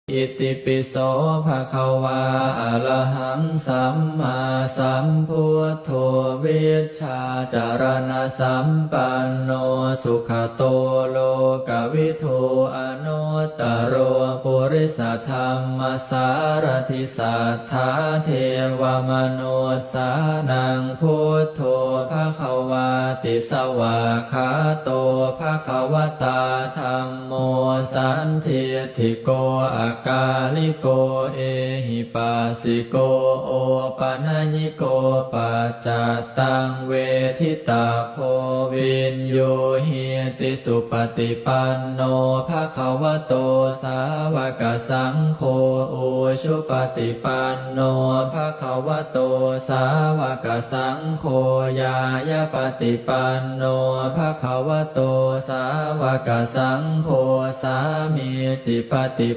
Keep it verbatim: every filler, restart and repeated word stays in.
Itipi so bhagavā arahaṃ sammāsambuddho vijjācaraṇasampanno sugato lokavidū anuttaro purisadammasārathi satthā devamanussānaṃ buddho bhagavāti. Svākkhāto bhagavatā dham mo sandiṭṭhiko akāliko ehipassiko opanayiko paccattaṃ veditabbo viññūhīti. Supaṭipanno bhagavato sāvakasaṅgho, ujupaṭipanno bhagavato sāvakasaṅgho, ñāyapaṭipanno bhagavato sāvakasaṅgho, sāmīcipaṭi